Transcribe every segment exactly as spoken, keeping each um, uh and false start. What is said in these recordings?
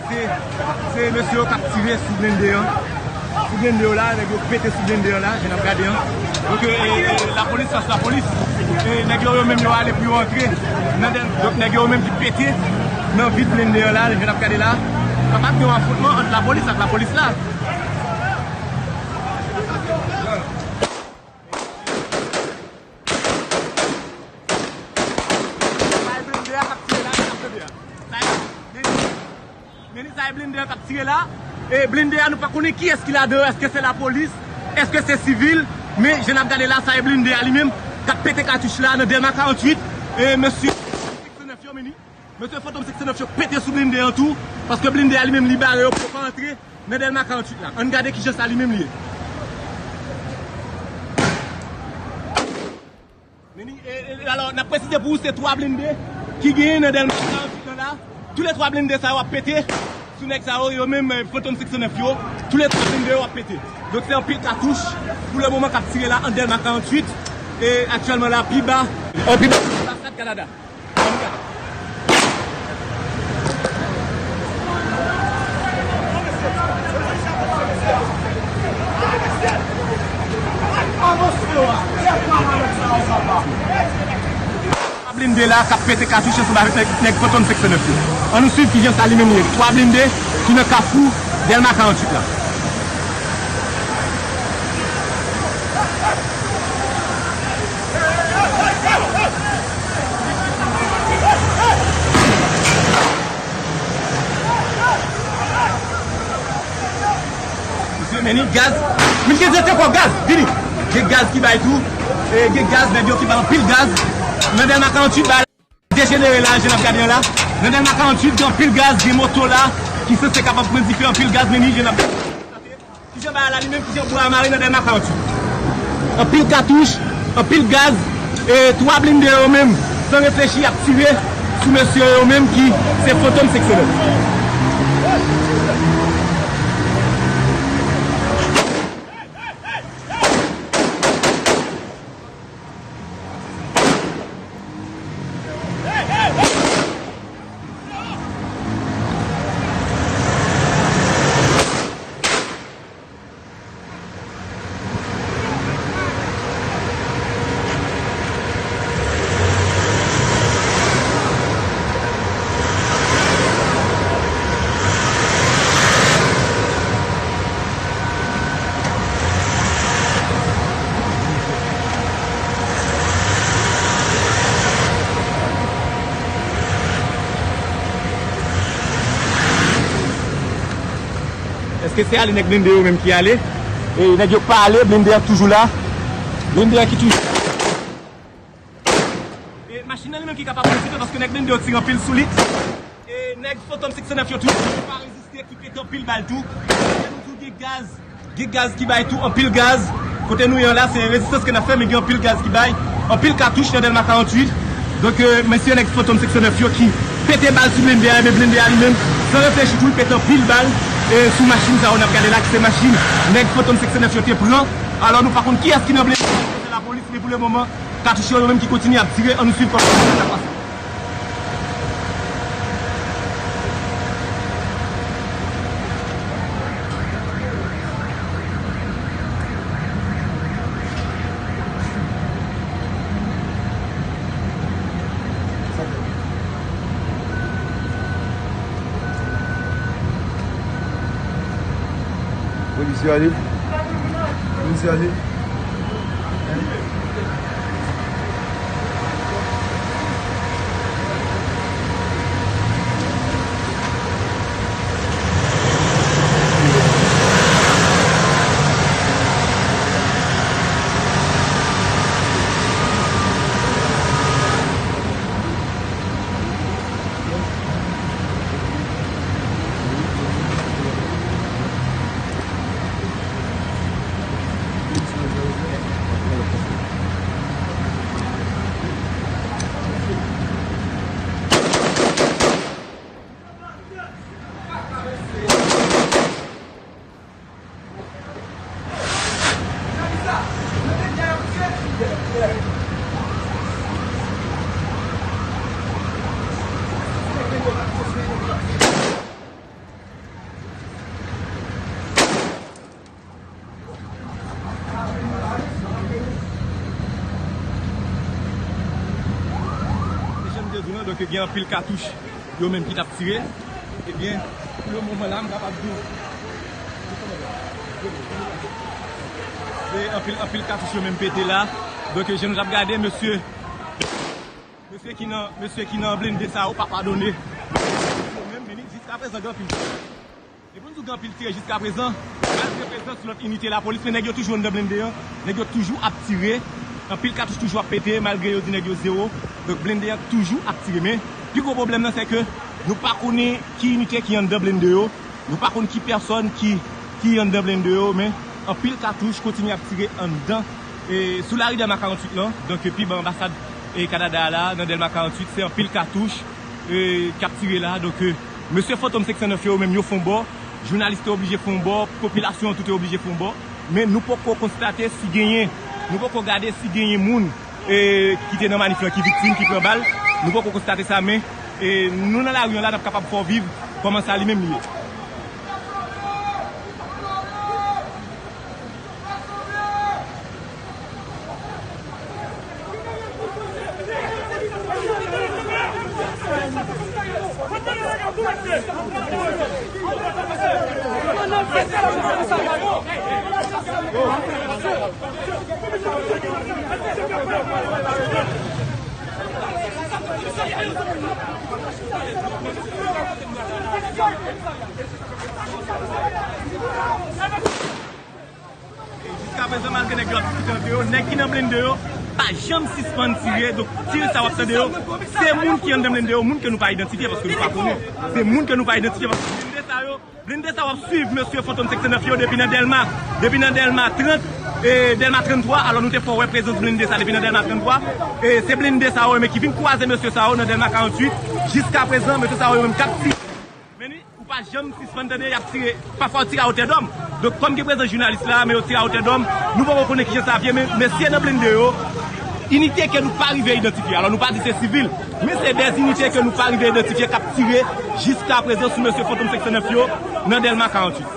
Se, se mesye yo k ap tire sou blende an. Sou blende yo la, nèg yo pete sou blende an la, jan n ap gade an. Donk, e, e, lapolis, fòs lapolis. E, nèg yo, yo menm, yo ale pou yo antre nan dèn-, donk, nèg yo, yo menm ki pete nan vit blende an la, jan n ap gade la. Kapab gen yon afwontman ant lapolis ak lapolis la. Sa e blende a k ap tire la, jan n ap tande a. Sa e, men, men sa e blende a k ap tire la. E blende a, nou pa konnen kiyès ki ladan, èske se lapolis, èske se sivil, men jan n ap gade la, sa e blende a li menm k ap pete katouch la nan Dèlma karanntuit. E mesye senk san nèf yo, men ni, mesye Fantom senk san nèf yo pete sou blende an tou, paske blende a li menm li bare yo pou yo pa antre nan Dèlma karanntuit la. Ann gade kijan sa li menm li ye. Men ni, e, e, alò, n ap presize pou ou, se twa blende ki genyen nan Dèlma karanntuit lan la. Toulètwa blende sa yo ap pete sou nèg sa yo, yo menm, e, Fantom senk san nèf yo. Toulètwa blende yo ap pete. Donk, se anpil katouch pou le moman k ap tire la an Dèlma karanntuit. E aktyèlman la, pi ba, e, pi ba, anbasad Kanada. Blende la k ap pete katouch ansanm avèk nèg, nèg Fantom senk san nèf yo. Ann nou swiv kijan sa li menm ye. Twa blende ki nan kafou Dèlma karanntuit la. Mesye, men ni gaz. Men gen zete kò gaz. Vini. Gen gaz ki bay tou. E gen gaz, nèg yo ki bay anpil gaz. Nan Dèlma karanntuit, bay dejenere la, jan n ap gade an la. Nan Dèlma karanntuit, gen anpil gaz, gen moto la, ki sanse kapab pran dife, anpil gaz, men ni jan n ap gade. Kijan bagay la li menm, kijan bwa a mare nan Dèlma karanntuit. Anpil katouch, anpil gaz, e twa blende yo menm, san reflechi, y ap tire sou mesye yo menm ki se Fantom senk san nèf. Èske se ale nèg blende yo menm ki ale? E nèg yo pa ale, blende a toujou la. Blende a ki toujou la. E machin nan li menm ki kapab reziste paske nèg blende yo tire anpil sou li. E nèg Fantom senk san nèf yo toujou pa reziste, ki pete anpil bal tou. Kote nou tou gen gaz, gen gaz ki bay tou, anpil gaz. Kote nou ye an la, se rezistans ke n ap fè, men gen anpil gaz ki bay, anpil katouch nan Dèlma karanntuit. Donk, e, mesye nèg Fantom senk san nèf yo ki pete bal sou blende a, men blende a li menm, san reflechi tou, li pete anpil bal, e, sou machin sa yo n ap gade la, ki se machin nèg Fantom senk san nèf yo te pran. Alò, nou pa konn kiyès ki nan blende a, se lapolis, men pou le moman, katouch yo, yo menm ki kontinye ap tire, ann nou swiv kòman sa ap pase. Polis yo ale. Polis yo ale. Donk, gen anpil katouch, yo menm ki t ap tire. Ebyen, pou le moman la, m kapab di w, se anpil, anpil katouch yo menm pete la. Donk, jan nou t ap gade, mesye, mesye ki nan, mesye ki nan blende sa yo pa padone. Yo menm, men jiskaprezan, gen anpil. E pou n di w gen anpil tire jiskaprezan, malgre prezans lòt inite lapolis, men nèg yo toujou anndan blende an. Nèg yo toujou ap tire. Anpil katouch toujou ap pete, malgre yo di nèg yo zewo. Donk, blende an toujou ap tire. Men, pi gwo pwoblèm nan, se ke nou pa konnen ki inite ki anndan blende yo. Nou pa konn ki pèsòn ki, ki anndan blende yo, men anpil katouch kontinye ap tire anndan, e, sou lari Dèlma karanntuit lan. Donk, pi ba anbasad, e, Kanada a la, nan Dèlma karanntuit, se anpil katouch, e, k ap tire la. Donk, e, mesye Fantom senk san nèf yo, yo menm, yo fè yon bò. Jounalis te oblije fè yon bò, popilasyon an tou te oblije fè yon bò. Men nou poko konstate si genyen, nou poko gade si genyen moun, e, ki te nan manif lan ki viktim, ki pran bal. Nou poko konstate sa, men, e, nou nan lari an la, n ap kapab fè w viv kòman sa li menm li ye. E jiskaprezan, malgre nèg yo ap diskite ant yo, nèg ki nan blende yo pa janm sispann tire. Donk, tire sa w ap tande yo, se moun ki anndan blende yo, moun ke nou pa idantifye paske nou pa konnen. Se moun ke nou pa idantifye paske blende sa yo, blende sa yo ap swiv mesye Fantom senk san nèf yo depi nan Dèlma, depi nan Dèlma trant, e, Dèlma tranntwa. Alò, nou te fè w wè prezans blende sa depi nan Dèlma tranntwa. E se blende sa yo, men ki vin kwaze mesye sa yo nan Dèlma karanntuit. Jiskaprezan, mesye sa yo menm k ap tire. Men wi, ou pa janm sispann tande y ap tire. Pafwa, yo tire a wotè dòm. Donk, kòm gen prezans jounalis la, men yo tire a wotè dòm. Nou poko konnen kijan sa vye, men mesye nan blende yo, inite ke nou pa rive idantifye. Alò, nou pa di se sivil, men se de inite ke nou pa rive idantifye k ap tire jiskaprezan sou mesye Fantom senk san nèf yo nan Dèlma karanntuit.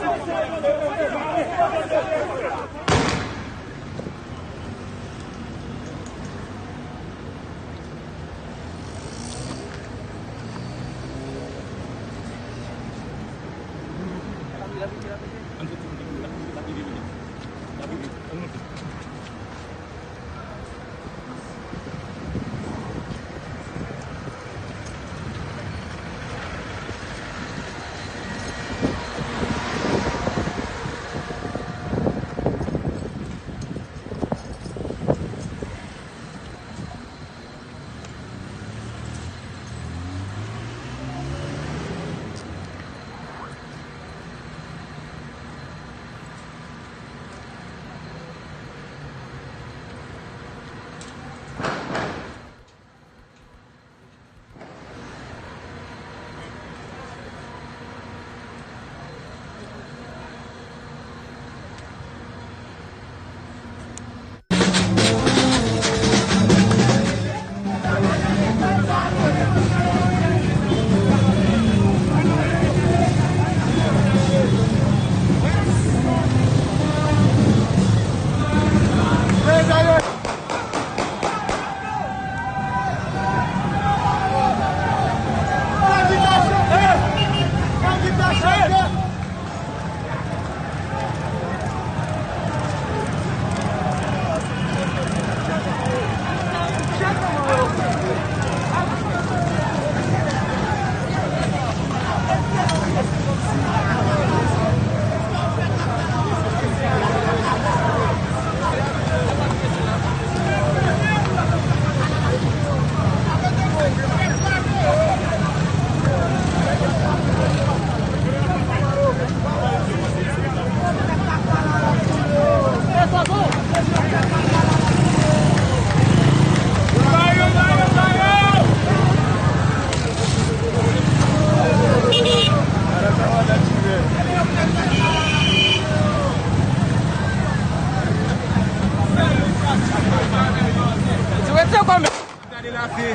Gade la, se,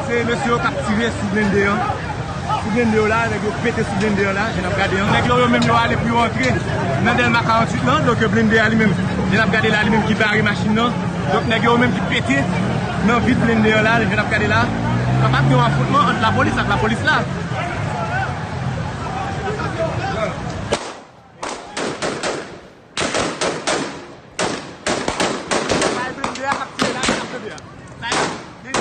se mesye yo k ap tire sou blende an. Sou blende yo la, nèg yo pete sou blende an la, jan n ap gade an. Nèg yo, yo menm, yo ale pou yo antre nan Dèlma karanntuit lan. Donk, blende a li menm, jan n ap gade la, li menm ki bare machin nan. Donk, nèg yo menm ki pete nan vit blende an la, jan n ap gade la. Kapab gen yon afwontman ant lapolis ak lapolis la. Sa e blende a k ap tire la, k ap tande a. Sa e, men,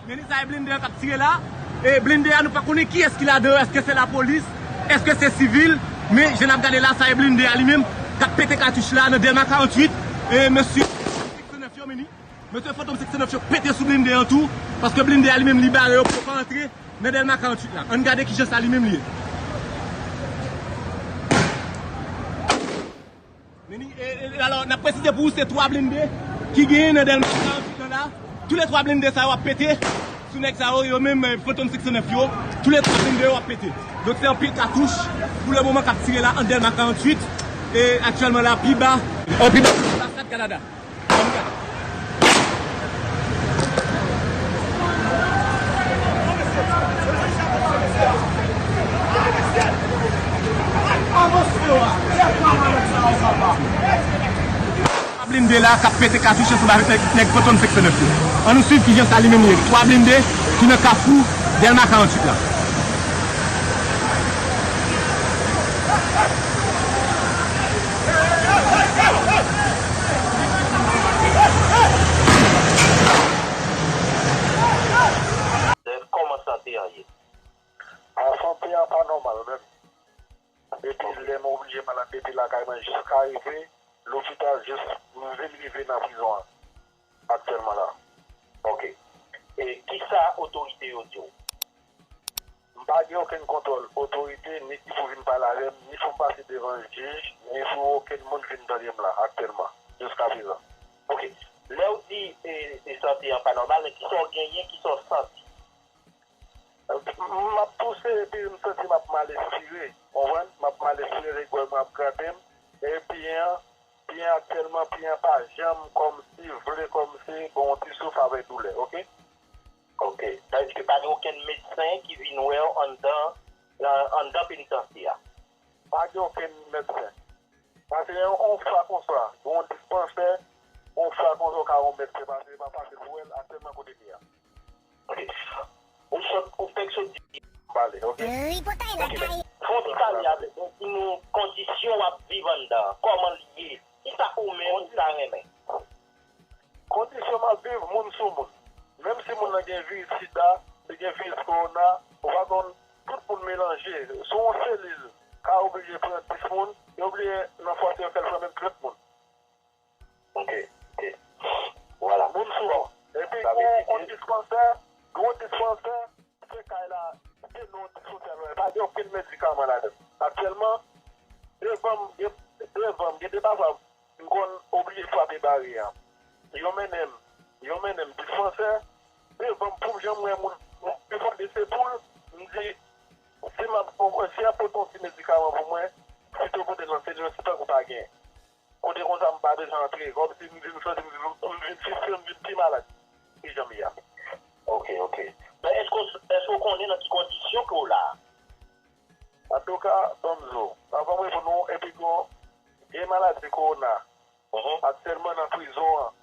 men sa e blende a k ap tire la. E blende a, nou pa konnen kiyès ki ladan, èske se lapolis, èske se sivil. Men jan n ap gade la, sa e blende a li menm k ap pete katouch la nan Dèlma karanntuit. E mesye Fantom senk san nèf yo, men ni, mesye Fantom senk san nèf yo pete sou blende an tou, paske blende a li menm li bare yo pou yo pa antre nan Dèlma karanntuit la. Ann gade kijan sa li menm li ye. Men ni, e, e, alò, n ap presize pou ou, se twa blende ki genyen nan Dèlma karanntuit lan la. Tou le twa blende sa yo ap pete sou nèg sa yo, yo menm, e, Fantom senk san nèf yo. Tou le twa blende yo ap pete. Donk, se anpil katouch pou le moman k ap tire la an Dèlma karanntuit. E aktyèlman la, pi ba, e, pi ba, anbasad Kanada. Blende la k ap pete katouch ansanm avèk nèg, nèg Fantom senk san nèf yo. Ann nou swiv kijan sa li menm ye. Twa blende ki nan kafou Dèlma karanntuit la. Kòman sante an ye? A, sante a pa nòmal menm. Depi lè m oblije malad depi lakay mwen jiska rive lopital, jis m vin rive nan prizon an aktyèlman la. Ok. E kisa otorite yo di w? M pa gen okenn kontwòl otorite, ni ki pou vin pale avè m, ni pou m pase devan jij, ni pou okenn moun vin tande m la aktyèlman, jiska prezan. Ok. Lè w di, e, e sante an pa nòmal, men kisa w genyen, kisa w santi? M ap touse epi m santi m ap mal espire, konprann? M ap mal espire, lè gwèl mwen ap grate m. E pye an, pye an aktyèlman, pye an pa janm kòmsi vle, kòmsi gon ti souf avèk doulè, ok? Ok. Sa vle di ke pa gen okenn medsen ki vin wè w anndan, anndan penitansye a? Pa gen okenn medsen. Paske yon fwa konsa, gon dispansè, yon fwa konsa, w ka wè yon medsen pase, m ap pase pou wè l aktyèlman kote m ye a. Ok. Ou sot, ou fèk sot di. M pale, ok? Tripotay lakay. Fè yon ti pale avèk nou, di nou kondisyon w ap viv anndan an, kòman l ye, kisa ou menm ou ta renmen? Kondisyon m ap viv, moun sou moun. Menm si moun nan gen viris sida, li gen viris kowona, ou pa konn, tout moun melanje. Sou yon selil, ka oblije pran dis moun, yo oblije nan fwa se yo fè l pran menm trant moun. Ok, ok. Vwala. Moun sou moun. Epi gon, gon dispansè, gon dispansè, se kay la, se non dispansè la, pa gen okenn medikaman ladan l. Aktyèlman, devan m, gen, devan m, gen de pafwa, m konn oblije frape baryè a. Yo mennen m, yo mennen m dispansè, devan m, pou jan m wè moun, m, m tande se poul, m di, si m ap, si y ap pote yon ti medikaman pou mwen, pito pote l nan selil mwen, se tankou pa genyen. Kote konsa m pa bezwen antre. Kòmsi m vin santi m vin, m vin fiske, m vin pi malad ki jan m ye a. Ok, ok. Men èske w, èske w konnen nan ki kondisyon ke w la a? Antouka, ban m di w, anvan m reponn ou, epi gon vye maladi kowona. Mhm. Aktyèlman nan prizon an,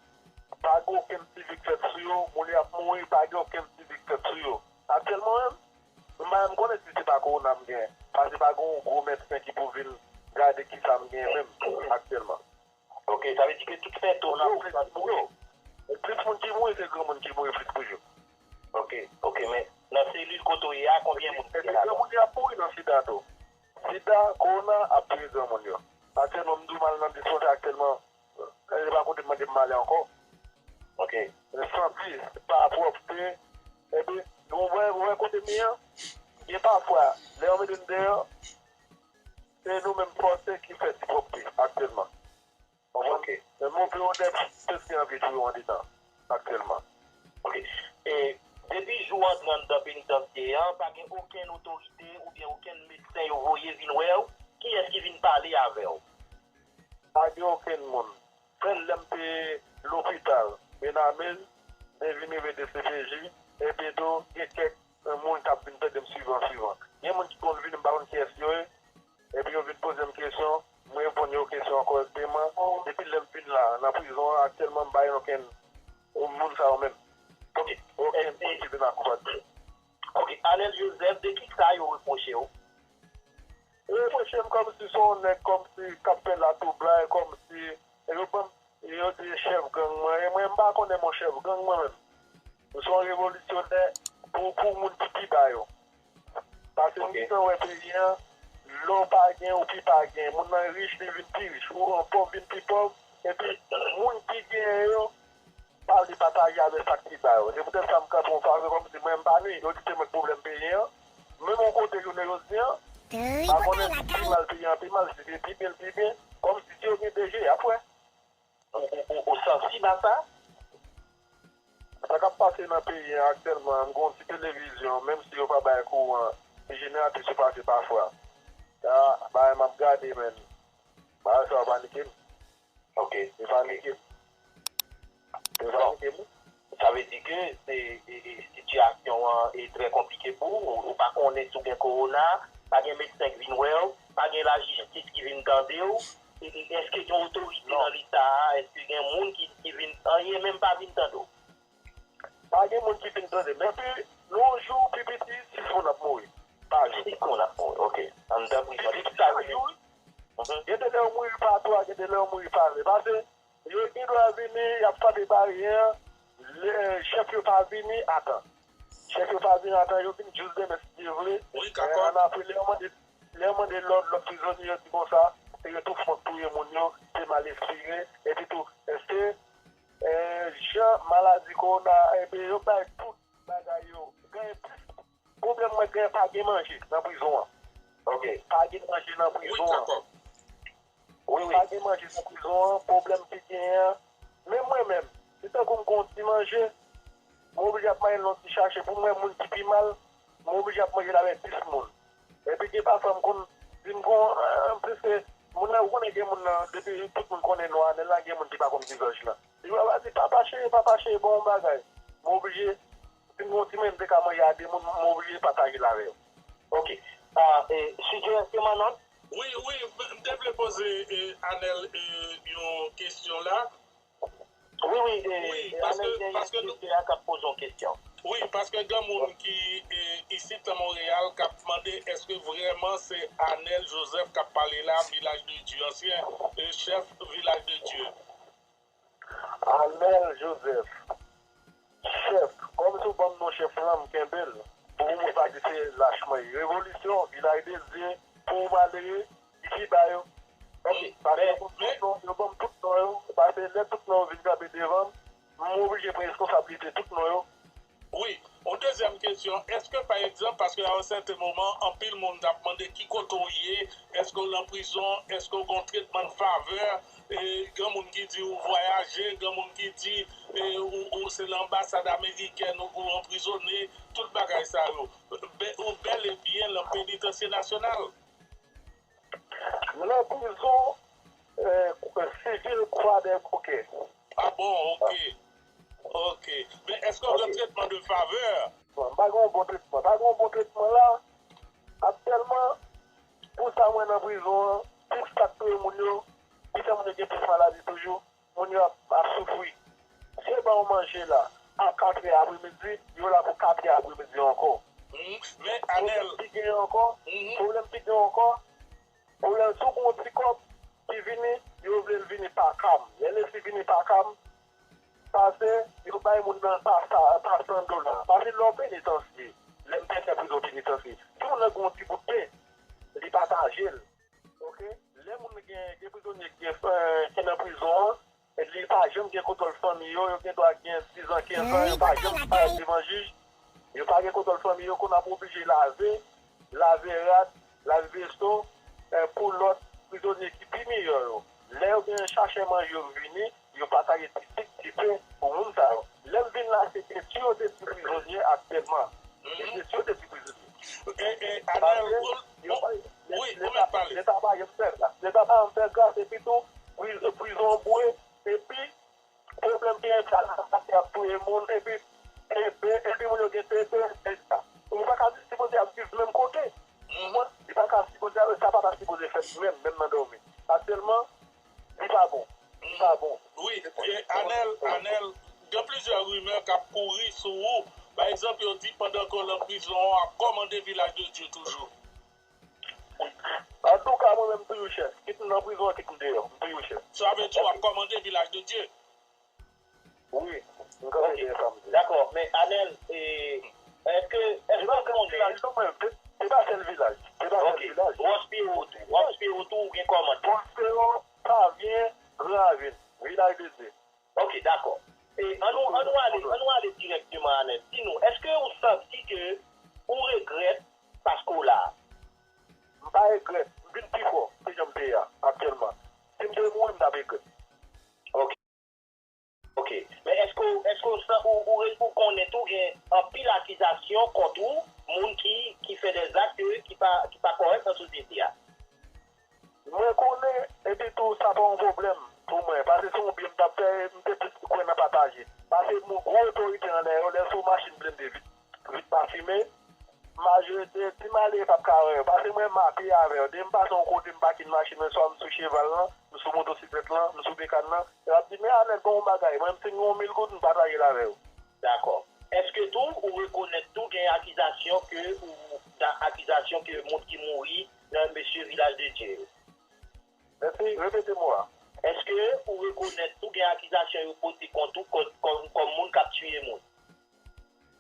pa gen okenn sivik fèt sou yo, moun yo ap mouri, pa gen okenn sivik fèt sou yo. Aktyèlman menm, m pa menm konnen si se pa kowona m gen, paske pa gen yon gwo medsen ki pou vin gade kisa m gen menm aktyèlman. Ok, sa vle di ke tout fè tou nan plis moun ki mouri, se granmoun ki mouri plis toujou. Ok, ok, men nan selil kote w ye a, konbyen moun ki gen ladan? Epi granmoun yo ap mouri nan sida tou. Sida, kowona ap touye granmoun yo. Aktyèlman, m di w m al nan dispansè aktyèlman, e pa kote m mande m ale ankò. Ok. M santi pa pwòpte. Epi, ou wè, ou wè kote m ye an? Gen pafwa, lè yo mete m deyò, se nou menm fòse ki fè ti pwòpte aktyèlman. Konprann? Ok. Men m ouvri yon dèf, peske anvi tou yo andedan aktyèlman. Ok. E depi jou w antre anndan penitansye an, pa gen okenn otorite oubyen okenn medsen yo voye vin wè w? Kiyès ki vin pale avè w? Pa gen okenn moun. Menm lè m te lopital Benamil, m te vin rive D C P J, epi tou gen kèk moun k ap vin tande m swivan, swivan. Gen moun ki konn vini, m pa konn kiyès yo ye, epi yo vin poze m kesyon, m reponn yo kesyon an kòrèkteman. Depi lè m vin la, nan prizon an, aktyèlman, m pa gen okenn moun sa yo menm. Ok. Okenn moun ki vin akonpanye. reproche w? Yo reproche m kòmsi se yon nèg kòmsi k ap fè latwoublay, kòmsi yo ban m, yo di chèf gang mwen. E mwen, m pa konnen m yon chèf gang mwen menm. M se yon revolisyonè pou, pou moun ki pi ba yo. Paske m gentan wè peyi an, lè w pa gen, ou pi pa gen. Moun nan rich, li vin pi rich. Ou an pòv, vin pi pòv. Epi, moun ki genyen yo, pa vle pataje avèk sa k pi ba yo. Se poutèt sa m kanpe yon fason kòmsi mwen m pa nwi. Yo di se mwen k pwoblèm peyi an. Menm yon kote jounen jodi an, pa konnen si pi mal peyi an pi mal, si se pi byen l pi byen. Kòmsi si yo gen de je, y ap wè. Ou, ou, ou, ou sansib a sa? Sa k ap pase nan peyi an aktyèlman, m gen yon ti televizyon, menm si yo pa bay kouran, ti jeneratris yo pase pafwa. Sa, bagay m ap gade, men. Bagay sa yo panike m. Ok. Yo panike m. Yo panike m. Sa vle di ke se, e, e, sitiyasyon an e trè konplike pou ou. Ou pa konnen si w gen kowona, pa gen medsen k vin wè w, pa gen lajistis ki vin tande w. E, e, èske gen otorite nan leta a? Èske gen moun ki, ki vin, anyen menm pa vin tande w? Pa gen moun ki vin tande m. Epi, yon jou, pi piti, sis moun ap mouri pa jou. Sis moun ap mouri, ok. An tanpri, pi piti, pa jou, wi. Gen de lè yo mouri pa twa, gen de lè yo mouri pa de. Paske yo gen dwa vini, y ap frape baryè an, lè chèf yo pa vini atan. Chèf yo pa vini atan, yo vin jis demen, si Dye vle. Wi, kakòt. An apre, lè yo mande, lè yo mande lòd, lòt prizonye yo di konsa, se yo tou fon touye moun yo, se mal espire, epi tou, se, e, jan maladi kowona, epi yo bay tout bagay yo, genyen plis Pwoblèm mwen genyen, pa gen manje nan prizon an. Ok. Pa gen manje nan prizon an. Wi, wi. Pa gen manje nan prizon an, pwoblèm ki genyen an. Men mwen menm, se tankou m gen yon ti manje, m oblije ap mande yon ti chache. Pou mwen, moun ki pi mal, m oblije ap manje l avèk dis moun. Epi gen pafwa m konn di m gon, eh, pliske moun nan, ou konnen gen moun nan, depi tout moun konnen non Anèl la, gen moun ki pa konn vizaj lan. Li va di, "Papa cheri, papa cheri, bon bagay." M oblije, si m gon ti manje m te ka manje a de moun, m oblije pataje l avè yo. Ok. Ah, e, sijè ke manant? Wi, wi, m te vle poze, e, Anèl, e, yon kesyon la. Wi, wi, e, wi, e, paske, Anèl gen paske nou, sijè a k ap poze yon kesyon. Wi, paske gen moun ki, e, isit nan Monreyal k ap mande èske vrèman se Anèl Joseph k ap pale la, Vilaj de Dye ansyen, e, chèf Vilaj de Dye. Anèl Joseph, chèf, kòm si w ban m non chèf lan, m kenbe l. Pou moun pa di se lach mwen ye. Revolisyon, Vilaj de Dye, pou w malere, li pi ba yo. Ok, paske yo ban m tout non, yo ban m tout non yo, paske lè tout non yo vin kanpe devan m, m oblije pran responsablite tout non yo. Wi. Yon dezyèm kesyon, èske, pa egzanp, paske a yon sèten moman, anpil moun t ap mande ki kote w ye, èske w nan prizon, èske w gen yon tretman de favè, e, gen moun ki di ou vwayaje, gen moun ki di, e, ou, ou se nan anbasad amerikèn, ou, ou anprizone, tout bagay sa yo. Be-, ou bèl e byen nan penitansye nasyonal. Nan prizon, eh, sivil Croix des Bouquets. Ah bon, ok. Ok. Men èske w gen tretman de favè? M pa gen yon bon tretman. Pa gen yon bon tretman la. Aktyèlman, pou sa mwen nan prizon an, plis sa k touye moun yo, ki fè moun yo gen plis maladi toujou, moun yo ap, ap soufri. Si yo ba w manje la, a katrè apremidi, yo la pou katrè apremidi ankò. Mhm. Men, Anèl. Pwoblèm ki genyen ankò, mhm, pwoblèm ki genyen ankò, pwoblèm si w gen yon ti kòb ki vini, yo vle l vini pa kam. Lè l vini pa kam, pase, yo bay moun nan pa sa, pa san dola. Pase lè w penitansye, lè m te fè prizon penitansye, si moun nan gen yon ti bout pen, li pataje l. Ok? Lè moun gen, gen prizonye ki, eh, ki nan prizon an, li pa janm gen kontwòl fanmi yo, yo gen dwa gen diz an, kenz an, yo pa janm parèt devan jij, yo pa gen kontwòl fanmi yo, kounye a pou oblije lave, lave rad, lave veso, eh, pou lòt prizonye ki pi miyò yo. Lè yo gen chache manje yo vini, yo pataje ti sik, ti pen pou moun sa yo. Lè m vin la, se etye yo te di prizonye aktyèlman. Mhm. Etye yo te di prizonye. E, e, Anèl, paske ou, yo ou, pa, wi, ou mèt pale. Leta pa janm fè gras. Leta pa janm fè gras, epi tou, pri-, prizon boure, epi pwoblèm ki gen sa la, sa ki ap touye moun, epi, epi, epi moun yo gen tete, e sa. Ou pa ka sipoze ap viv menm kote. Mhm. Ou konprann? Li pa ka sipoze, sa pa ta sipoze fèt menm, menm nan dòmi. Aktyèlman, li pa bon. Li pa bon. Wi, e, Anèl, Anèl, gen plizyè rimè k ap kouri sou ou. Pa egzanp, yo di pandan ke w nan prizon an, w ap kòmande Vilaj de Dye toujou. Antouka, mwen menm, m toujou chèf. Kit m nan prizon, kit m deyò, m toujou chèf. Sa vle di w ap kòmande Vilaj de Dye? Wi, m kanpe dèyè sa m di. Dakò, men Anèl, e, èske, èske w konnen? Se pa sèl vilaj, se pa sèl vilaj. Ok. Wòs Pyero tou, Wòs Pyero tou, ou gen kòmand? Wòs Pyero, Pavyen, Gran Ravin, Vilaj de Dye. Ok, dakò. E, ann nou, ann nou ale, ann nou ale dirèkteman, Anèl. Di nou, èske ou santi ke ou regrèt paske w la a? M pa regrèt. M vin pi fò ke jan m te ye a aktyèlman. Si m te mouri, m t ap regrèt. Ok. Ok. Men èske, èske w, ou, ou, ou konnen tou gen anpil akizasyon kont ou, moun ki, ki fè dèzak ki pa, ki pa kòrèk nan sosyete a? Mwen konnen, epi tou, sa pa yon pwoblèm pou mwen, paske se yon byen m t ap fè, m te plis kwè nan pataje. Paske moun gwo otorite anlè yo, lè sou machin blende vit, vit pa fimen, majorite ti malere p ap ka wè yo, paske mwen m apiye avè yo. Depi m pase yon kote, m pake machin mwen, swa m sou cheval lan, m sou motosiklèt lan, m sou bekàn lan, yo ap di, "Men Anèl, bon bagay." Mwen, m si m gen yon mil goud, m pataje l avè yo. Dakò. Èske tou, ou rekonèt tou gen akizasyon ke, ou, akizasyon ke moun ki mouri nan mesye Vilaj de Dye yo? Èske, repete mo a. Èske ou rekonèt tou gen akizasyon yo pote kont ou kòm, kòm, kòm moun k ap tiye moun?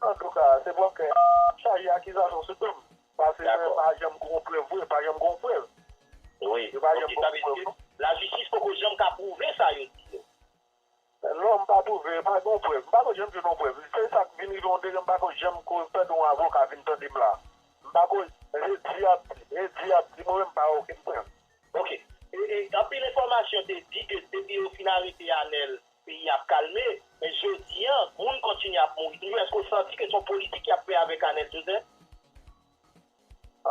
Antouka, se pwòp kè chaje akizasyon sou do m. Paske mwen pa janm gon prèv vre, pa janm gon prèv. Wi, yo pa janm gon prèv. Lajistis poko janm ka pwouve sa yo di yo. Non, m pa twouve, pa gen yon prèv. M pa ko janm jwenn yon prèv. Se sa k vin rive yon degre, m pa ko janm ko tande yon avoka vin tande m la. M pa ko, e di y ap di, e di y ap di, mwen menm m pa wè okenn prèv. Ok. E, e, anpil enfòmasyon te di ke depi yo fin arete Anèl, peyi a ap kalme, men jodi a, moun kontinye ap mouri toujou. Èske w santi ke se yon politik y ap fè avèk Anèl Joseph?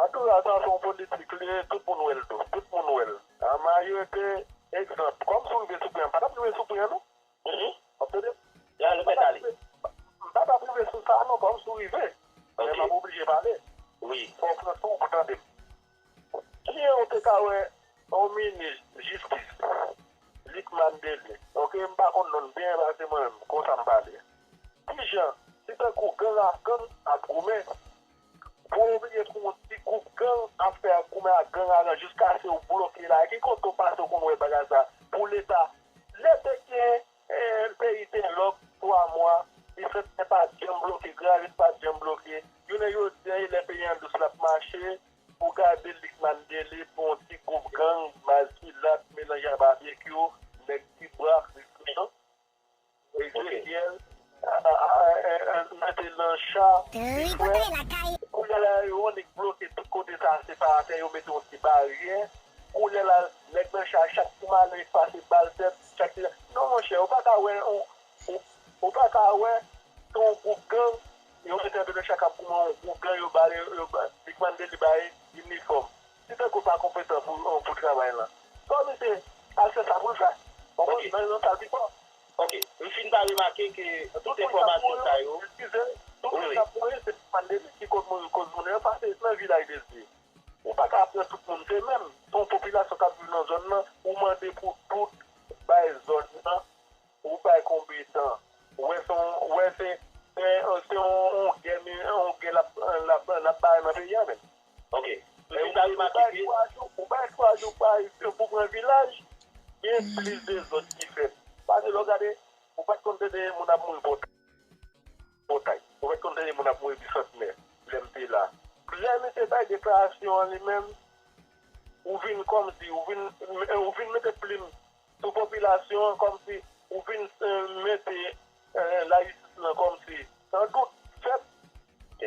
Antouka, sa se yon politik li ye, tout moun wè l tou. Tout moun wè l. An majorite, egzanp, kòm si w rive sou pwen an, m pa t ap rive sou pwen an, non. Mhm. W ap tande? Ya, nou fè sa ale. M pa t ap rive sou sa, non, kòm si w rive. Men m ap oblije pale. Wi. Fò w pran tan w pou tande m. Kijan w te ka wè yon minis jistis, Luc Mandeli, ok, m pa konn non l byen, paske mwen menm, konsa m pale. Kijan, si tankou gang ak gang ap goumen, pou w oblije pou yon ti gwoup gang ap fè goumen ak gang ak gang jiskaske w bloke la, e ki kote w pase w konn wè bagay sa pou Leta? Lè te gen, eh, peyi te lòk twa mwa, Difrèt pa t janm bloke, Granvil pa t janm bloke. Jounen jodi a, e lè peyi an dous l ap mache, ou gade Luc Mandeli pou yon ti gwoup gang, baz kilat, melanje a babekyou, nèg Tibwa, Kristian, Ezekyèl, a, a, a, a, mete nan cha, li frè. Kounye a la, yo annik bloke tout kote sa, separatè, yo mete yon ti baryè. Kounye a la, nèg nan cha, chak ti malere k pase, bal tèt, chak ti, non, monchè, ou pa ka wè, ou, ou, ou pa ka wè, se yon gwoup gang, yo mete antre nan cha k ap goumen, yon gwoup gang, yo ba, yo, yo ba, Luc Mandeli bay inifòm. Si tankou pa konpetan pou, pou travay lan, fò misye al fè sa pou l fè. Konprann? Nan, nan sal pi fò. Ok, m fin pa remake ke tout enfòmasyon sa yo. Eskize, tout moun k ap mouri, se pa de ki koz moun, koz moun yo, paske nan Vilaj de Dye. Ou pa ka pran tout moun se menm. Se yon popilasyon k ap viv nan zòn nan, ou mande pou tout bay zòn nan, ou bay konbetan. Ou wè se yon, ou wè se, se, se yon, yon gè, yon gè l ap, l ap, l ap bay nan peyi a menm. Ok. Ou bay twa jou, ou bay twa jou pa pou pran Vilaj, gen plis dezòd ki fèt. Paske lè w gade, ou pa t konn tande moun ap mouri Pòtay. Pòtay. Ou pa t konn tande moun ap mouri Bisantnè, lè m te la. Lè misye bay deklarasyon an li menm, ou vin kòmsi, ou vin, ou vin mete plim sou popilasyon an kòmsi ou vin, eh, mete, eh, lajistis lan kòmsi nan dout fèt. Ok,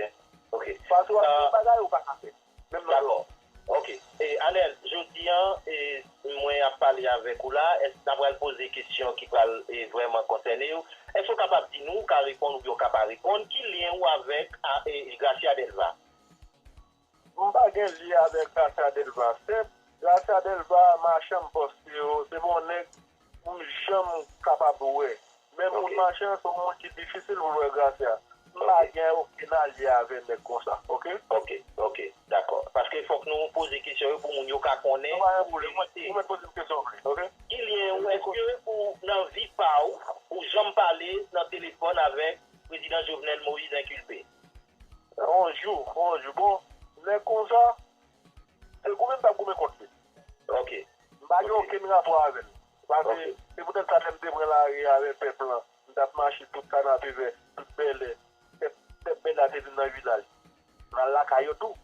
ok. Paske w ap fè bagay ou pa ka fè. Menm nan... Dakò. Ok. E, Anèl, jodi a, e, mwen ap pale avèk ou la, èske n a pral poze kesyon ki pral, e, vrèman konsène w? Èske w kapab di nou, ou ka reponn oubyen w ka pa reponn, ki lyen ou avèk, a, e, Gracia Delva? M pa gen lyen avèk Gracia Delva. Senp, Gracia Delva, machann pòs yo, se pa yon nèg m janm kapab wè. Men moun machann, se yon moun ki difisil pou l wè Gracia. M pa gen okenn alye avè nèg konsa, ok? Ok, ok, dakò. Paske fòk nou poze kesyon yo pou moun yo ka konnen. Ou pa gen pwoblèm, ou mèt poze m kesyon vre, ok? Ki lyen ou, èske ou nan vi pa w, ou janm pale nan telefòn avèk prezidan Jovenel Moïse enkilpe? On jou, on jou. Bon, nèg konsa, Se goumen m t ap goumen kont li. Ok. M pa gen okenn rapò avè l. Paske se poutèt sa lè m te pran lari a avè pèp lan, m t ap mache tout Kanapevè, tout Bèlè, pèp, pèp Bèlè a te vin nan vilaj. M al lakay yo tou.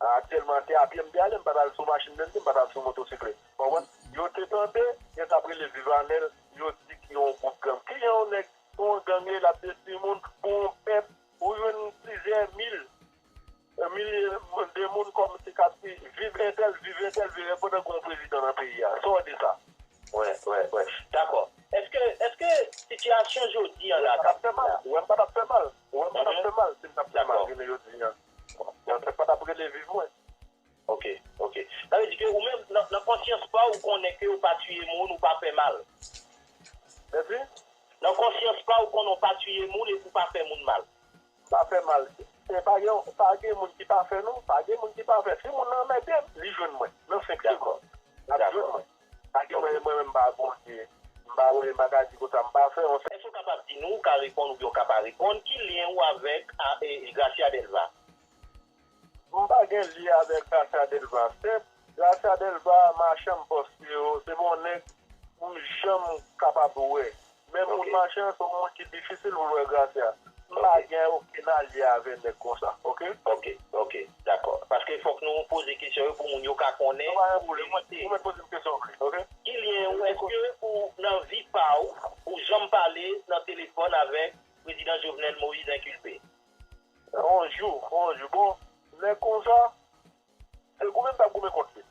Aktyèlman, se apye m te ale, m pa t al sou machin blende, m pa t al sou motosiklèt. Ou konprann? Yo te tande, yo t ap rele Viv Anèl, yo di ki yon gwoup gang. Ki jan yon nèg, yon gang ye, l ap detwi moun pou yon pèp, ou jwenn plizyè mil, milye de moun kòmsi k ap di, viv entèl, viv entèl, viv, pandan gen yon prezidan nan peyi a. Sa w di sa? Wè, wè, wè. Dakò. Èske, èske sitiyasyon jodi an la k ap fè mal? Ou wè m pa t ap fè mal. Ou wè m pa t ap fè mal si m t ap fè mal jounen jodi an. Yon pèp pa t ap rele viv mwen. Ok, ok. Sa vle di ke ou menm, nan, nan konsyans pa w, ou konnen ke ou pa tiye moun, ou pa fè mal. Mèsi. Nan konsyans pa w, ou konnen ou pa tiye moun epi ou pa fè moun mal. Pa fè mal. E pa gen, pa gen moun ki pafè non. Pa gen moun ki pafè. Si moun nan anmède m, li jwenn mwen. Nan senk segonn. L ap jwenn mwen. Pa gen mwen, mwen menm m pa Bondye. M pa Bondye, m pa ka di konsa, m pa fè yon. Èske w kapab di nou, ou ka reponn oubyen w ka pa reponn, ki lyen ou avèk a, e, Gracia Delva? M pa gen lyen avèk Gracia Delva. Senp, Gracia Delva, machann pòs yo, se pa yon nèg m janm kapab wè. Men moun machan, se yon moun ki difisil pou wè Gracia. M pa gen okenn alye avè nèg konsa, ok? Ok, ok, dakò. Paske fòk nou poze kesyon yo pou moun yo ka konnen. Ou pa gen pwoblèm, mwen, ou mèt poze m kesyon vre, ok? Ki lyen ou, èske ou nan vi pa w, ou janm pale nan telefòn avèk prezidan Jovenel Moïse enkilpe? On jou, on jou. Bon, nèg konsa, se goumen m t ap goumen kont li.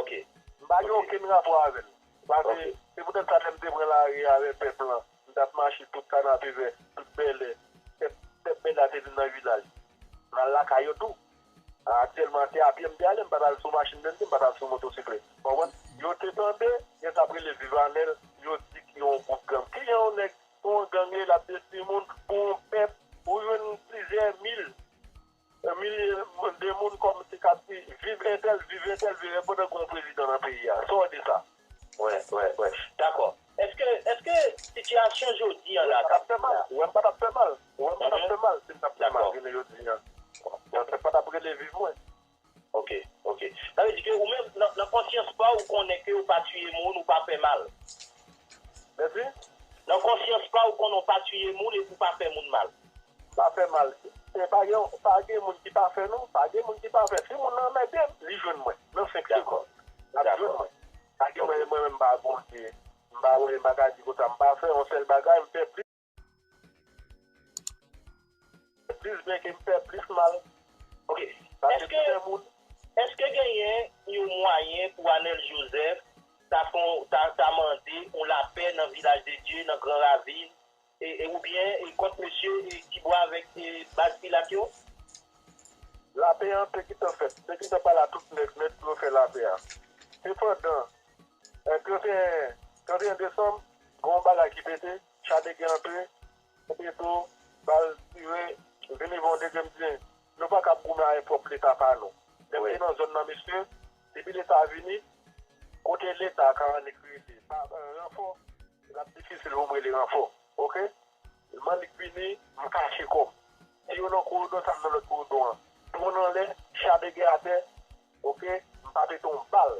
Ok. M pa gen okenn rapò avè l. Paske se poutèt sa lè m te pran lari a avè pèp lan, m t ap mache tout Kanapevè, tout Bèlè, pèp, pèp Bèlè a te vin nan vilaj. M al lakay yo tou. Aktyèlman, se apye m te ale, m pa t al sou machin blende, m pa t al sou motosiklèt. Ou konprann? Yo te tande, yo t ap rele Viv Anèl, yo di ki yon gwoup gang. Ki jan yon nèg, yon gang ye, l ap detwi moun pou yon pèp, ou jwenn plizyè mil, milye de moun kòmsi k ap di, viv entèl, viv entèl, viv, pandan gen yon prezidan nan peyi a. Sa w di sa? Wè, wè, wè. Dakò. Èske, èske sitiyasyon jodi an la k ap fè mal? Ou wè m pa t ap fè mal. Ou wè m pa t ap fè mal si m t ap fè mal jounen jodi an. Yon pèp pa t ap rele viv mwen. Ok, ok. Sa vle di ke ou menm, nan, nan konsyans pa w, ou konnen ke ou pa tiye moun, ou pa fè mal. Mèsi. Nan konsyans pa w, ou konnen ou pa tiye moun epi ou pa fè moun mal. Pa fè mal. E pa gen, pa gen moun ki pafè non. Pa gen moun ki pafè. Si moun nan anmède m, li jwenn mwen. Nan senk segonn. L ap jwenn mwen. Pa gen mwen, mwen menm m pa Bondye. M pa Bondye, m pa ka di konsa. M pa fè yon sèl bagay, m fè plis. Plis byen ke m fè plis mal. Ok. Paske m fè moun. Èske genyen yon mwayen pou Anèl Joseph ta fè, ta, ta mande yon lapè nan Vilaj de Dye, nan Gran Ravin, e, e, oubyen, e, kont mesye, e, Tibwa avèk, e, baz Pilat yo? Lapè an te gentan fèt. Te gentan pale a tout nèg nèt pou yo fè lapè a. Sepandan, e, trannteyen, trannteyen desanm, gen yon bagay ki pete, cha de gè antre, epi tou, bal tire, vini bon de grenn byen. Nou pa kab goumen avèk pwòp Leta pa nou. Lè m te nan zòn nan, mesye, depi Leta vini, kote Leta ka annik rete? Pa, e, ranfò, l ap difisil pou m rele ranfò. Oke? M annik vini, m kache kò m. Si yo nan koridò, sa m nan lòt koridò an. Dwòn anlè, cha de gè atè, oke? M pa pete yon bal.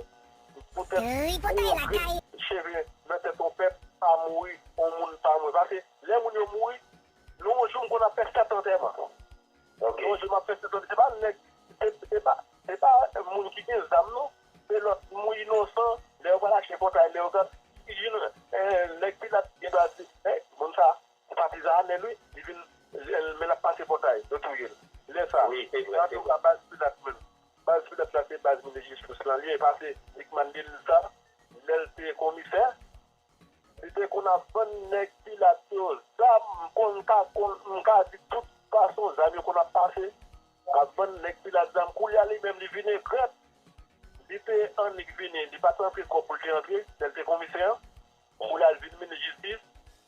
Poutèt yon grenn cheve nan tèt yon pèp pa mouri, yon moun pa mouri. Paske lè moun yo mouri, nou yon jou m konn ap fè sèt antèman. Yon jou m ap fè sèt antèman. Se pa nèg, se, se pa, se pa moun ki gen zam non. Se lòt moun inosan, lè yo pral achte pòtay, lè yo gad, ki jwenn, e, nèg Pilat gen dwa di, e, moun sa, se patizan Anèl wi, li vin, men l ap pase pòtay, yo touye l. Lè sa, antouka, baz Pilat menm. Baz Pilat la se baz minis jistis lan li ye, paske Dickmann Delisa, lè l te komisè, li te konn ap vann nèg Pilat yo zam, m konn ka, konn, m ka di tout fason zam yo konn ap pase, ap vann nèg Pilat zam. Koulye a li menm li vin egrèt, li te annik vini, li pa t rantre kòb pou l te rantre, lè l te komisè an. Pou l al vin minis jistis,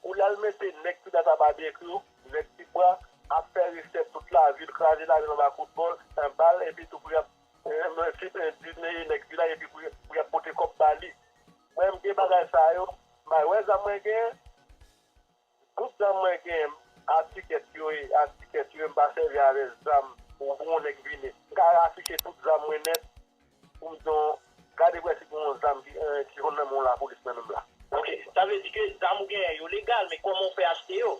pou l al mete nèg Pilat a babekyou, nèg Tibwa, ap fè resèt tout lavil, kraze lavil anba kout bòl, e, bal, epi tou pou y ap, e, e, di, e, nèg Pilat, epi pou, pou y ap pote kòb ba li. Mwen, m gen bagay sa yo, m pa wè zam mwen genyen, tout zam mwen genyen, a tikèt yo ye, a tikèt yo ye, m pa sèvi avè zam pou, pou yon nèg vini. M ka rafiche tout zam mwen nèt, pou m di w, gade wè si gen yon zam ki, eh, ki konn nan men yon lapolis nan menm la. Ok, sa vle di ke zam ou genyen yo legal, men kòman w fè achte yo?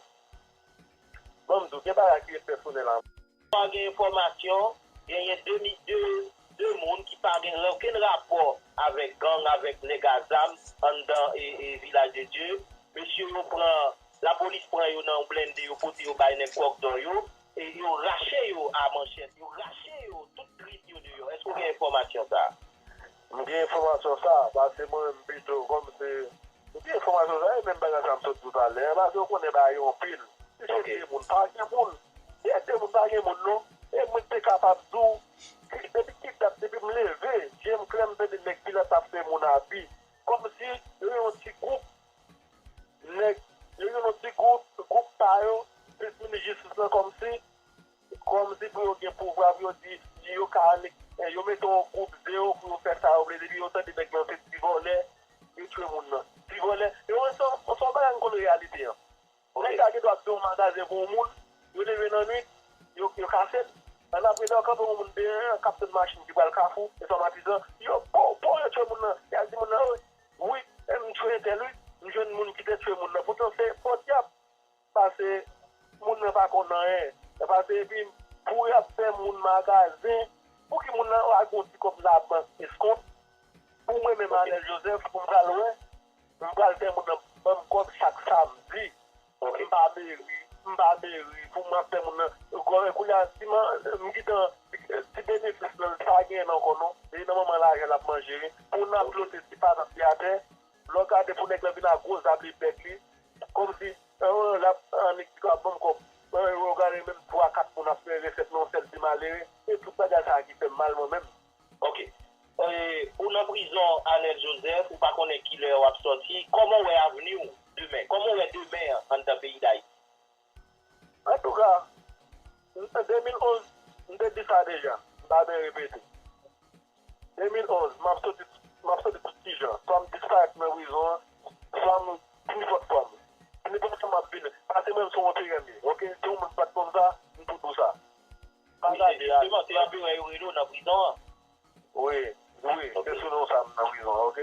Ban m di w, gen bagay ki ret pèsonèl an. Pa gen enfòmasyon, genyen de mi-, de, de moun ki pa gen okenn rapò avèk gang, avèk nèg a zam anndan e, e Vilaj de Dye. Mesye yo pran, lapolis pran yo nan yon blende, yo pote yo bay nèg Kòkdò yo, e yo rache yo a manchèt, yo rache yo, tout trip yo deyò. Èske w gen enfòmasyon sa a? M gen enfòmasyon sa a, paske mwen menm pito kòm se, m gen enfòmasyon sa a, e menm bagay sa a m sot di w talè a, paske w konnen bagay yo anpil. Si se de moun, pa gen moun. Si se de moun, pa gen moun non. E mwen te kapab di w, depi ki dat, depi m leve, je m klè, m tande nèg Pilat ap fè moun abi. Kòmsi yo yon ti gwoup nèg, yo gen yon ti gwoup, gwoup pa yo, plis minis jistis lan kòmsi, kòmsi pou yo gen pouvwa, pou yo di, yo ka annik, eh, yo mete yon gwoup de yo pou yo fè sa yo vle, depi yo tande nèg lan se ti vòlè, yo tchwe moun nan. Ti vòlè, yo wè se yon, se yon bagay m konn reyalite an. Nèg sa gen dwa ap fè yon magazen pou yon moun, yo leve nan nwit, yo, yo kase l. Annapre, lè yo kanpe yon moun deyò an, k ap tann machin ki pral Kafou, e sòmatizan, yo, po, po, yo tchwe moun nan, y al di moun nan, wi, wi, eh, m tchwe entèl, wi, m jwenn moun ki te tchwe moun nan, poutan se podyab. Pase moun nan pa konn anyen. Pase epi pou y ap fè moun magazen, pou ki moun nan al gen yon ti kòb labank eskont, pou mwen menm Anèl Jozèf, pou m pral wè, m pral fè moun nan ban m kòb chak samdi. M pa meri, m pa meri, pou m ap fè moun nan, kounye a, si m, m gentan, ti benefis nan, l pa genyen ankò non, e nan manman lajan l ap manje wi, pou n ap lote ti patat li atè, lè w gade pou nèg lan vin ak gwo zam li bèk li, kòmsi, eh, l ap annik di k ap ban m kòb. Eh, yo gade menm twa, kat moun ap fè resèt nan yon sèl ti malere. E tout bagay sa a ki fè m mal mwen menm. Ok. Eh, ou nan prizon, Anèl Jozèf, ou pa konnen kilè w ap sòti. Kòman w wè avni w demen? Kòman w wè demen an anndan peyi Dayiti? Antouka, an de mil onz, m te di sa deja. M pa bezwen repete. De mil onz, m ap soti, m ap soti tout ti jan. Swa m disparèt nan prizon an, swa m, nenpòt fòm. Nenpòt fòm m ap vini. Pase mwen, se yon anperè m ye, ok? Se yon moun k bat kòm sa, m tou di w sa. Pa gade a. Jisteman, se anperè yo rele w nan prizon an. Wi, wi, se sou non sa m nan prizon an, ok?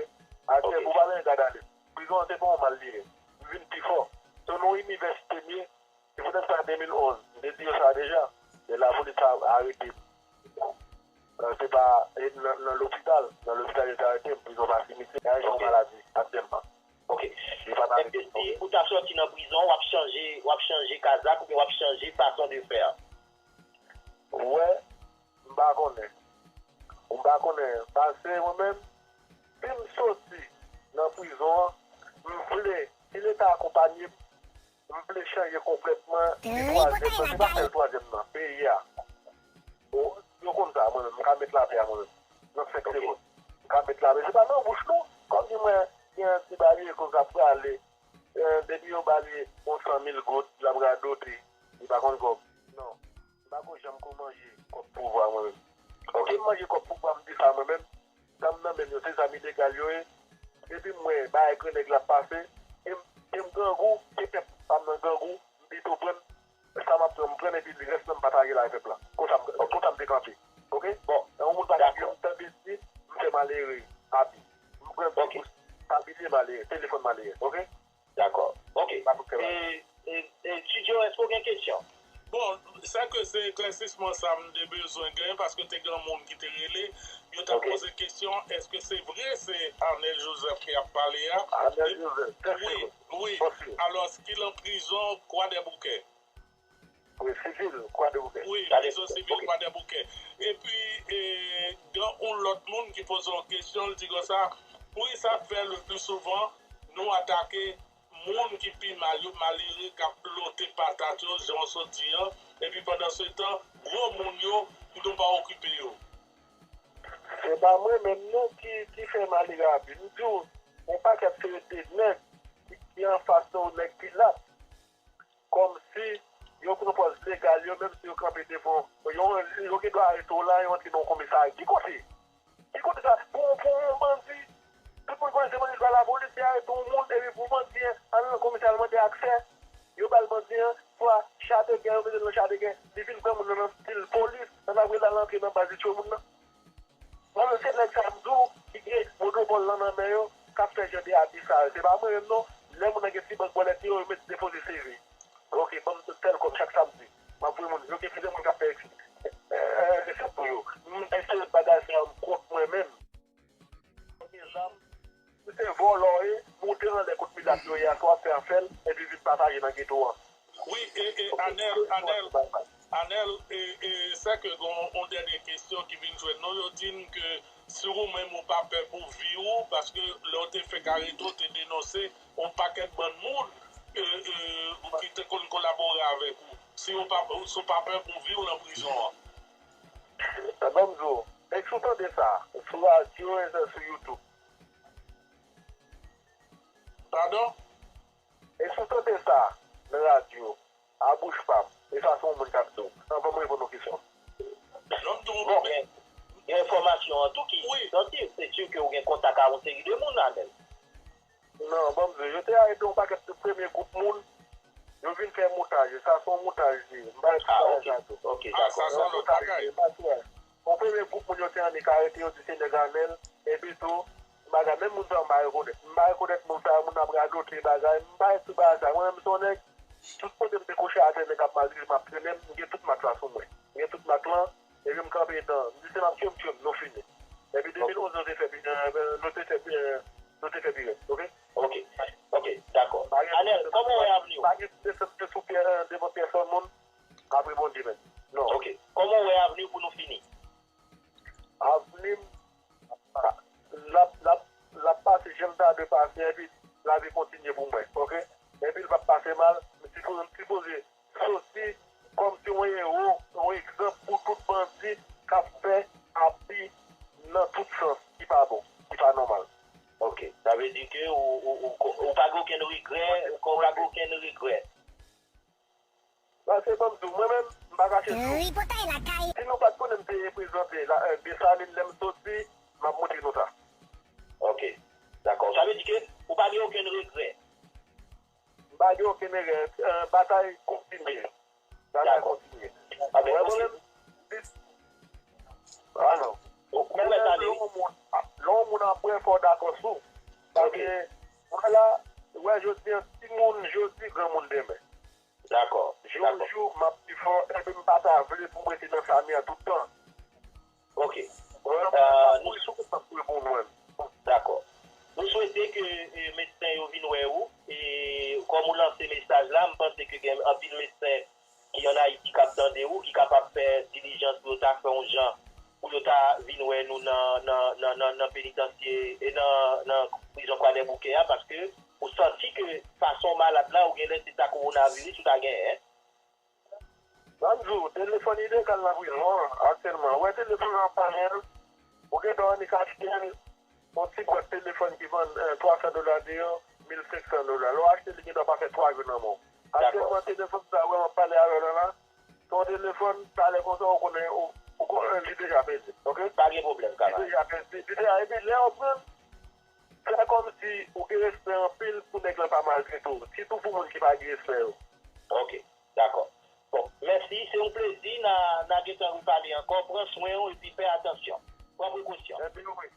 Atè pou pale gad ale. Prizon an se pa yon mal li ye. M vin pi fò. Se yon inivèsite m ye. Se poutèt sa de mil onz, m te di yo sa deja. Lè lapolis ta arete m, se pa, e, nan, nan lopital, nan lopital yo te arete m, prizon pa simitye, se yon maladi aktyèlman. Ok. Li pa nan... Èske si ou ta sòti nan prizon, w ap chanje, w ap chanje kazak oubyen w ap chanje fason de fè? Ou wè, m pa konnen. M pa konnen. Pase mwen menm, si m soti nan prizon an, m vle, si Leta akonpanye m, m vle chanje konplètman li twazyèm nan. Se pa sèl twazyèm nan, peyi a. O, yo konn sa, mwen menm, m ka met lapè a mwen menm. Nan senk segonn. M ka met lapè. Se pa nan bouch non. Kòm di mwen, gen yon ti baryè ke w ka prale, eh, depi yo ba li yon san mil goud, l ap radote. Li pa konn kòb. Non. M pa ko janm ko manje kòb pouvwa mwen menm. Ok, m manje kòb pouvwa, m di sa mwen menm. Zam nan men m yo, se zam ilegal yo ye. Epi m wè bagay grangou la ap pase, e m, e m grangou, se pèp pa m nan grangou, m pito pran sa m ap pran, m pran epi rès lan m pataje l ak pèp la. Konsa m, konsa m te kanpe. Ok? Bon, yon moun pa ta gen yon tan beti, m fè malere abi. M pran bibous, tabliye malere, telefòn malere. Ok? Dakò. Ok. E, e, e, Tidjo, èske w gen kesyon? Bon, sa ke se eklèsisman sa m te bezwen gen, paske te gen moun ki te rele, yo t ap poze kesyon, èske se vre se Arnel Joseph ki ap pale a? Arnel Joseph, wi, wi. Alò, ki nan prizon Kwadèboukè. Wi, sivil Kwadèboukè. Wi, prizon sivil Kwadèboukè. Epi, e, gen yon lòt moun ki poze yon kesyon, l di konsa, poukisa fè le pli souvan nou atake moun ki pi mal yo, malere k ap lote patat yo, jan w sot di an, epi pandan se tan, gwo moun yo, nou pa okipe yo? Se pa mwen menm non ki, ki fè malere abi. M di w, yon pakèt serye de nèg ki, ki anfas yon nèg Pilat. Kòmsi yo pran pòz legal, yo menm si yo kanpe devan, yo, yo gen dwa arete w la, yo antre nan yon komisarya. Ki kote? Ki kote sa? Pou, pou yon bandi, tout moun konnen se bandi, se pa lapolis ki arete yon moun, epi pou bandi an al nan komisarya al mande aksè, yo ba l bandi an, swa cha de gè, yo mete l nan cha de gè, li vin pran moun nan nan stil polis, nan apre l al antre nan baz, li tchwe moun nan. Bon, se nèg sa yo Se pa mwen menm non. Lè moun nan gen ti bank bòlèt li yo, yo met depoze seve. Ok, ban m tèl kòb chak samdi. M ap voye moun. Yo gen plizyè moun k ap fè eks- eh, resèt pou yo. M eseye bagay sa yo kont mwen menm. Mwen gen zam. Si se vòlò w ye, moute anlè kot milat yo ye aswè, fè afè l, epi vin pataje nan geto a. Wi, e, e, Anèl, Anèl, Anèl, e, e, sè ke gon yon dènye kesyon ki vin jwenn nou, yo di n ke si ou menm ou pa pè pou vi w, paske lè w te fèk arete, w te denonse yon pakèt bann moun, e, e, ki te konn kolabore avèk ou. Si w pa, si w pa pè pou vi w nan prizon an. Ban m di w, èske w tande sa sou radyo e sou YouTube? Padon? Èske w tande sa nan radyo, a bouch pa m? E sa se yon moun k ap di w. Anvan mwen reponn yon kesyon. Non, m di w. Bon, gen, gen enfòmasyon an tou ki santi, se si ke w gen kontak ak yon seri de moun, Anèl. Non, ban m di w, yo te arete yon pakèt de premye gwoup moun, yo vin fè montaj, e sa se yon montaj li ye. M pa ekspire sa tou. Ok, dakò. Sa se yon lòt bagay. Yon premye gwoup moun yo te annik arete, yo di se nèg Anèl, epi tou, bagay, menm moun sa yo m pa rekonèt. M pa rekonèt moun sa yo, moun ap radote bagay, m pa ret sou bagay sa. Mwen menm se yon nèg, tout kote m te kouche atè, nèg ap maltrete m, ap trennen m, m gen tout mak la sou mwen. M gen tout mak lan, epi m kanpe etan, m di se m ap tchwe m, tchwe m, nou fini. Epi de mil onz nou te fè pi, eh, nou te fè pi, eh, nou te fè pi rèd, ok? Ok, ok, dakò. Anèl, kòman w wè avni w? Pa gen ti desant sou pyè, eh, devan pyèsonn moun, apre Bondye menm. Non. Ok, kòman w wè avni w pou nou fini? Avni m, l ap, l ap, l ap pase jan l ta dwe pase, epi lavi kontinye pou mwen, ok? Epi l p ap pase mal, m sipo-, m sipoze soti kòmsi yon ewo, yon egzanp pou tout bandi k ap fè abi nan tout sans ki pa bon, ki pa nòmal. Ok, sa vle di ke ou, ou, ou, ou pa gen okenn regrè, ou pa gen okenn regrè. Paske ban m di w, mwen menm, m pa kache di w. Tripotay lakay. Si nou pa t konnen m te reprezante la, eh, Desalin lè m soti, m ap montre nou sa. Ok. Dakò. Sa vle di ke ou pa gen okenn regrè. M pa gen okenn regrè. Eh, batay kontinye. Batay kontinye. Dakò. Mwen menm, si, ah non. Ou, ou mèt ale, wi. Lè yon moun, lè yon moun ap wè, fò w dakò sou. Paske, vwala, ou wè jodi a, timoun jodi, granmoun demen. Dakò, dakò. Jou jou, m ap pi fò, epi m pa ta vle pou m rete nan sa m ye a tout tan. Ok. Mwen, m ap mouri sou kont m ap mouri pou mwen. Dakò. Nou swete ke, e, medsen yo vin wè ou, e kòm ou lanse mesaj la, m panse ke gen anpil medsen ki ann Ayiti k ap tande ou, ki kapab fè dilijans pou yo ta fè yon jan pou yo ta vin wè nou nan, nan, nan, nan, nan penitansye, e nan, nan prizon Kwadèboukè a, paske ou santi ke fason w malad la, ou genlè se ta kowonaviris ou ta genyen. Ban m di w, telefòn ilegal nan prizon an, aktyèlman. Ou wè telefòn nan panyèl, ou gen dwa annik achte l, yon ti bwat telefòn ki vann, eh, twa san dola deyò, mil senk san dola. Lè w achte l, li gen dwa pa fè twa jou nan men w. Dakò. Aktyèlman, telefòn sa a, wè, m ap pale avè w la la, se yon telefòn, talè konsa, ou konnen, ou, ou konnen li deja pèdi, ok? Pa gen pwoblèm, kamarad. Li deja pèdi, li deja, epi lè w pran l, fè kòmsi ou gen respè anpil pou nèg lan pa maltrete w, sitou pou moun ki pa gen respè yo. Ok, dakò. Bon, mèsi, se yon plezi, n a, n a gentan repale ankò, pran swen w epi fè atansyon. Pran prekosyon. Epi wi.